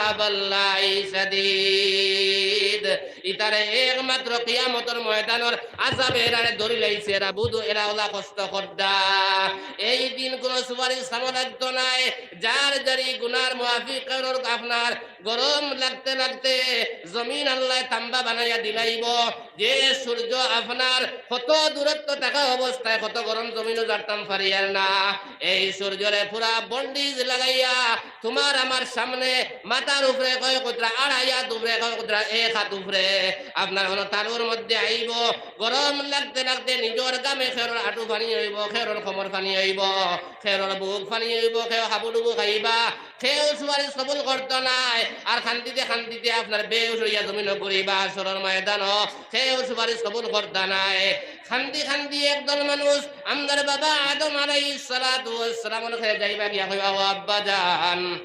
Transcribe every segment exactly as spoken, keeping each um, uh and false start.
আযাবাল্লাহি শাদীদ। ইতারে একমাত্র কিয়ামতর ময়দানর আযাবে এরারে ধরি লাইছে, এরা বুঝো এরা অলা কষ্ট কররা। এই দিন কুনু সুপারিশ কামো লাগতো নায়। যার যারি গুনার মুআফিক কেউরর আপনার গরম লাগতে লাগতে জমিন আল্লায় তাম্বা বানাইয়া দিলাইবো। যে সূর্য আপনার কত দূরত্ব থাকা অবস্থায় কত গরম জমিনও জারতাম পারিয়ার না, এই সূর্যরে পুরা বন্ডিজ লাগাইয়া তুমার আমার সামনে মাথার উপরে কয় কুতরা, আড়াই হাত উপরে কয় কুতরা, এক হাত উপরে আপনার হলো তানুর মধ্যে আইবো। গরম লাগতে লাগতে নিজর ঘামে কেউরর আটু পানি অইবো, কেউরর কোমর পানি অইবো, কেউরর বুক পানি অইবো, কেউ হাবুডুবু খাইবা, কেউ সুপারিশ কবুল করতো নায়। আর কান্দিতে কান্দিতে আপনার বেহুশ অইয়া জমিনো ঘুরিবা হাশরর ময়দানো, কেউ সুপারিশ কবুল করতা নায়। কান্দি কান্দি একদল মানুষ আমরার বাবা আদম আলাইহিস সালাতু ওয়াস সালামর কাছে যাইবা, গিয়া কইবা, "ও আব্বা জান,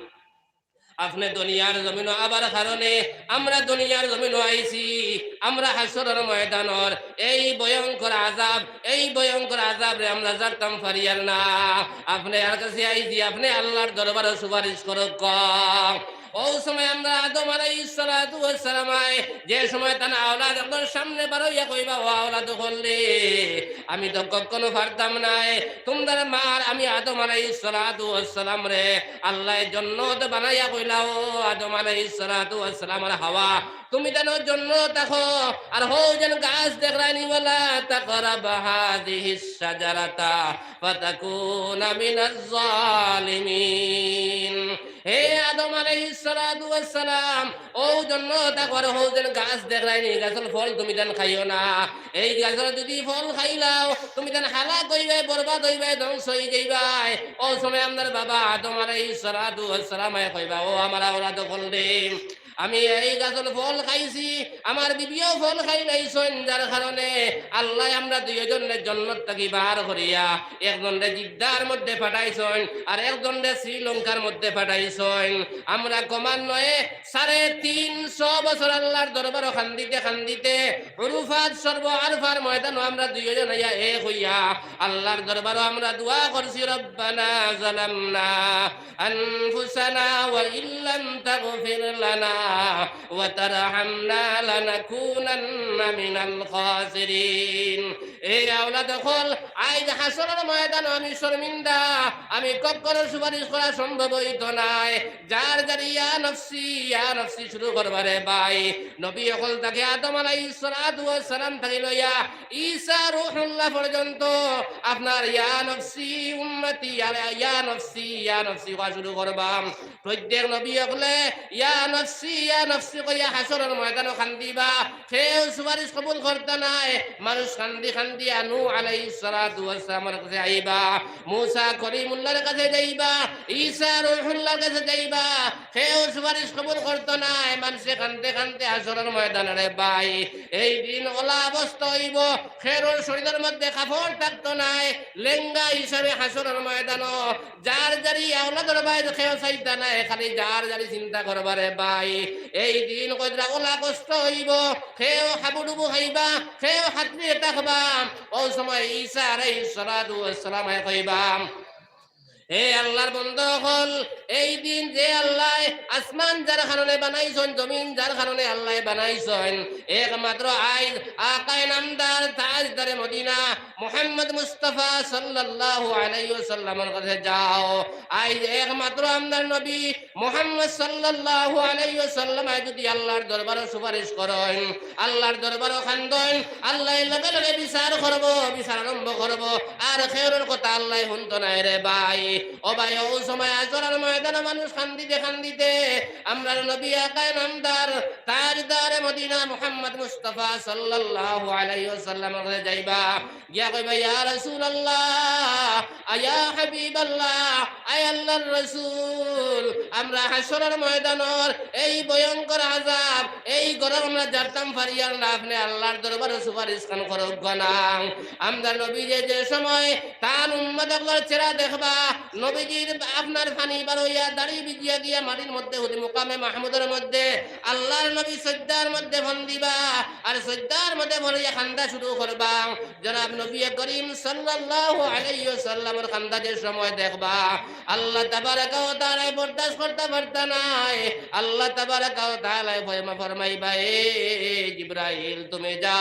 আপনে দুনিয়ার জমিনো আবার কারণে আমরা দুনিয়ার জমিনো আইছি, আমরা হাশরর ময়দানর এই ভয়ঙ্কর আযাব, এই ভয়ঙ্কর আযাবরে আমরা জারতাম পারিয়ার না। আপনে আর কাছে আইছি, আপনে আল্লার দরবারো সুপারিশ করউক্কা।" অউ সময় আমরার আদম আলাইহিস সালাতু ওয়াস সালামে যে সময় তান আওলাদ অকলর সামনে বারইয়া কইবা, "ও আওলাদ অকল রে, আমি তো কখনো পারতাম নায়, তুমরার মার আমি আদম আলাইহিস সালাতু ওয়াস সালামরে আল্লায় জন্নত বানাইয়া কইলা, ও আদম আলাইহিস সালাতু ওয়াস সালাম আর হাওয়া, তুমি যেন জন্নত থাকো, আর হউ যেন গাছ দেখরায়নি, ওয়ালা তাকরাবা হাযিহিস শাজারাতা ফাতাকুনা মিনাজ জালিমিন।" হে আদম আলাইহিস সালাতু ওয়াস সালাম, অউ জন্নত থাকো আর হউ যেন গাছ দেখরায়নি, গাছর ফল তুমি যেন খাইও না। এই গাছর যুদি ফল খাইলাও, তুমি যেন হালাক অইবায়, বরবাদ অইবায়, ধ্বংস অইযাইবায়। অউ সময় আমরার বাবা আদম আলাইহিস সালাতু ওয়াস সালামে কইবা, "ও আমার আওলাদ অকল রে, আমি এই গাছর ফল খাইছি, আমার বিবিও ফল খাইলাইছইন, যার কারণে আল্লায় আমরা দুইওজনরে জন্নত থাকি বার করিয়া একজনরে জিদ্দার মধ্যে পাঠাইছইন, আর একজনরে শ্রীলঙ্কার মধ্যে পাঠাইছইন। আমরা ক্রমান্বয়ে সাড়ে তিনশো বছর আল্লার দরবারো কান্দিতে কান্দিতে উরুফাত সর্ব আরফার ময়দানো আমরা দুইওজন আইয়া এক অইয়া আল্লার দরবারো আমরা দোয়া করছি, রব্বানা যালামনা আনফুসানা ওয়া ইল্লাম তাগফির লানা ওয়া তারহামনা লানাকুনান্না মিনাল খাসিরিন। এ আওলাদ অকল, আইজ হাশরর ময়দানো আমি শর্মিন্দা, আমি কখনো সুপারিশ করা সম্ভব অইতো নায়। যার যার ইয়া নফসি, ইয়া নফসি শুরু করবা রে ভাই। নবী অকল থাকি আদম আলাইহিস সালাতু ওয়াস সালাম থাকি লইয়া ঈসা রুহুল্লাহ পর্যন্ত আপনার ইয়া নফসি উম্মতি, ইয়া, ইয়া নফসি, ইয়া নফসি কওয়া শুরু করবা। প্রত্যেক নবী অকলে ইয়া নফসি, ইয়া নফসি কইয়া হাশরর ময়দানো কান্দিবা। কেউ সুপারিশ কবুল করতা নায়। মানুষ কান্দি কান্দিয়া নূহ আলাইহিস সালাতু ওয়াস সালামর কাছে আইবা, মুসা কলিমুল্লাহর কাছে যাইবা, ঈসা রুহুল্লাহর কাছে যাইবা। কেউ সুপারিশ কবুল করতো নায়। মানষে কানতে কানতে হাশরর ময়দানো রে ভাই, এই দিন অলা অবস্থা অইবো, কেউর শরীরর মধ্যে কাপড় থাকতো নায়, লেঙ্গা হিসাবে হাশরর ময়দানো যার যারি আওলাদর বাইরে কেউ চাইতা নায়, খালি যার যারি চিন্তা করবা রে ভাই। এই দিন কইরা অলা কষ্ট অইবো, কেউ হাবুডুবু খাইবা, কেউ হাতড়িয়া থাকবা। অউ সময় ঈসা আলাইহিস সালাতু ওয়াস সালামে কইবা, হে আল্লার বন্দা অকল, এই দিন যে আল্লায় আসমান যার কারণে বানাইছইন, জমিন যার কারণে আল্লায় বানাইছইন, একমাত্র আইজ আকায়ে নামদার তাজদারে মদিনা মুহাম্মদ মুস্তাফা সাল্লাল্লাহু আলাইহি ওয়াসাল্লামর কাছে যাও। আইজ একমাত্র আমরার নবী মুহাম্মদ সাল্লাল্লাহু আলাইহি ওয়াসাল্লামে যুদি আল্লার দরবারো সুপারিশ করইন, আল্লার দরবারো কান্দইন, আল্লায় লগে লগে বিচার করবো, বিচার আরম্ভ করবো। আর কেউর কথা আল্লায় হুনতো নায় রে ভাই। ও ভাই, অউ সময় হাশরর ময়দানো মানুষ কান্দিতে কান্দিতে আমরার নবী আকায়ে নামদার তাজদারে মদিনা মুহাম্মদ মুস্তাফা সাল্লাল্লাহু আলাইহি ওয়াসাল্লামর কাছে যাইবা। গিয়া কইবা, ইয়া রাসূলুল্লাহ, ইয়া হাবিবাল্লাহ, আয় আল্লার রাসূল, আমরা হাশরর ময়দানর এই ভয়ঙ্কর আযাব, এই গরম আমরা জারতাম পারিয়ার না, আপনে আল্লার দরবারো সুপারিশ খান করউক্কা না। আমরার নবীয়ে যে সময় তান উম্মত অকলর চেহারা দেখবা, নবীজির আপনার পানি বারইয়া দাড়ি ভিজিয়া গিয়া মাটির মধ্যে হুদি মুকামে মাহমুদর মধ্যে আল্লাহর নবী সইজদার মধ্যে ফন দিবা, আর সইজদার মধ্যে ফনিয়া কান্দা শুরু করবা। জনাব নবী করিম সাল্লাল্লাহু আলাইহি ওয়াসাল্লামর কান্দা যে সময় দেখবা, আল্লাহ তাবারাকা ওয়া তাআলা বরদাস্ত করতা পারতা নায়। আল্লাহ তাবারাকা ওয়া তাআলা ফরমা-, ফরমাইবা, "এ জিব্রাইল, তুমি যাও।"